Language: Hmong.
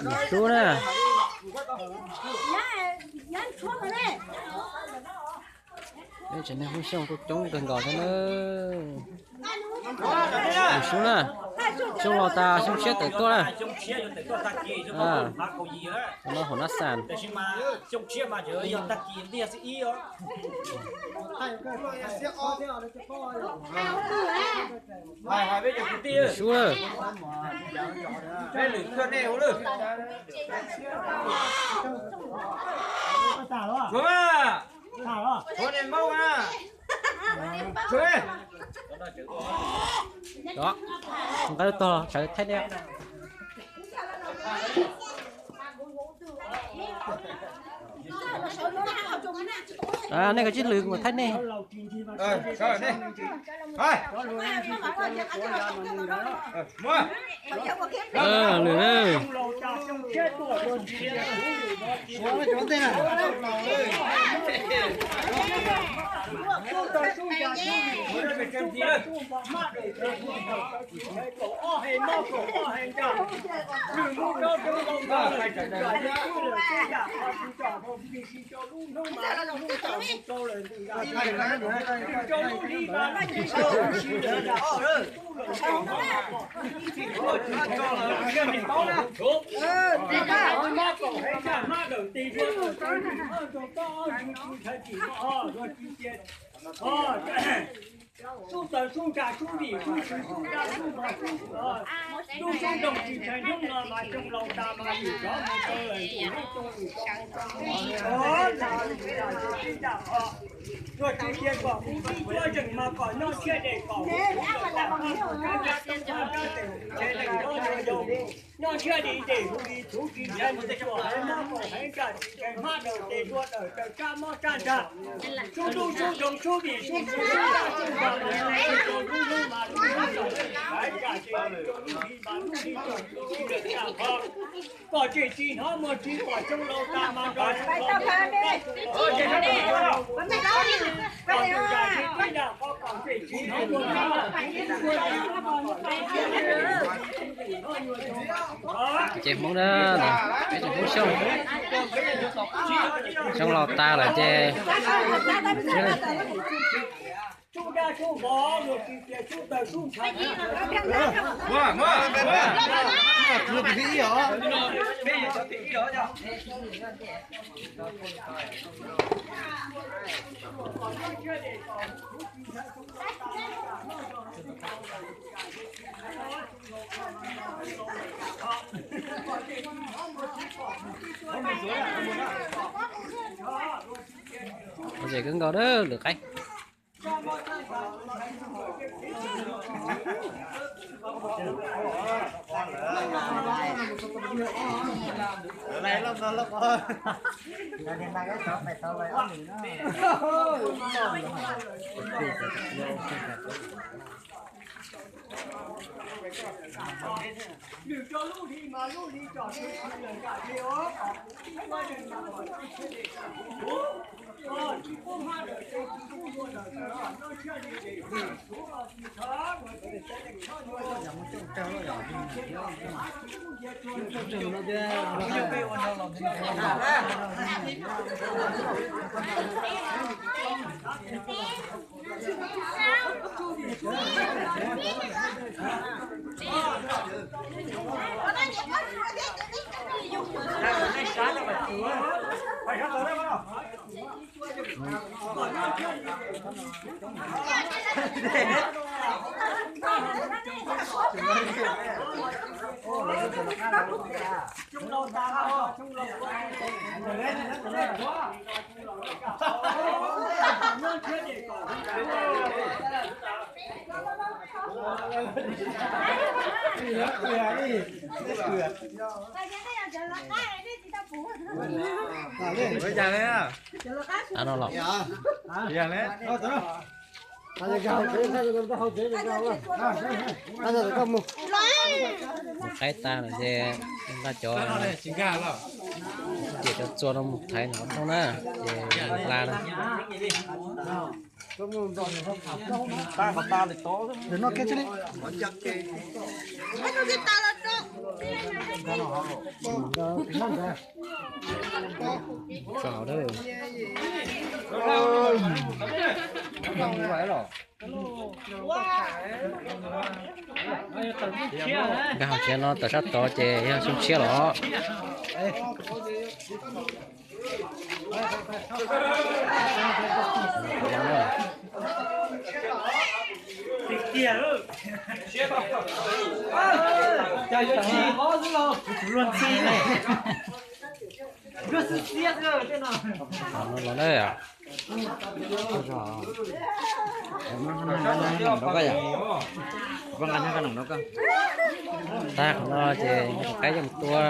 Lwm sub na. Peb tsev neeg Hmoob Xyooj kuj coob kawg nkaus thiab na. Lwm sub na. Xyoo laus tas xyoo tshiab tawm tuaj na. Cov no hauv nab xas. Lwm sub na. Đó, nqaij tog sawv thaij nej. Nej koj tsib lwm mus thaij nej. Lwm na. Sub tawv sub ntsha sub vim sub tshwv sub dab sub mov sub, sub sub nroog tsis ntshai hnub no mas xyoo laus tas mas lwm tsov mus rau lawm, lwm hnub xyoo lwm tsov mus rau lwm hnub, luag tsis tias kom mus tib cuab zeem mas kom noj ntshiab des kom mus rau lawm, noj ntshiab di des hu li txhuv tsis ntshai mus tsuas haiv mob kaum haiv ntsaj tsis ntshai hmab daus tes dua dawm raws sab mob sab ntsag. Sub ntuj sub nroog sub vim sub tshwv sub dab sub mov, lub hnub mas lub hnub lawm, haiv ntsaj tes rau lub hli mas lub hli rau lub hli lawm ntsaj qhov. Kom tseem tsis hnov muag tsis pom xyoo laus tas mas nrog xyoo laus mus. Ces Hmoob na, peb tsev Hmoob Xyooj, xyoo laus tas lawm ces Ces kawg nkaus lwm qaib. Lwm rau lub hli mas lub hli tsom tsis tshwm lawm nram hli os. Ano los. Mus qaib tag lawm ces nqa cov, ces cov txua no mus thaiv nov rooj na, ces mus hla na. Nkag hauv tsev no tawm sab tod ces yog xyoo tshiab los. Tag qhov no ces qaib coj mus tua.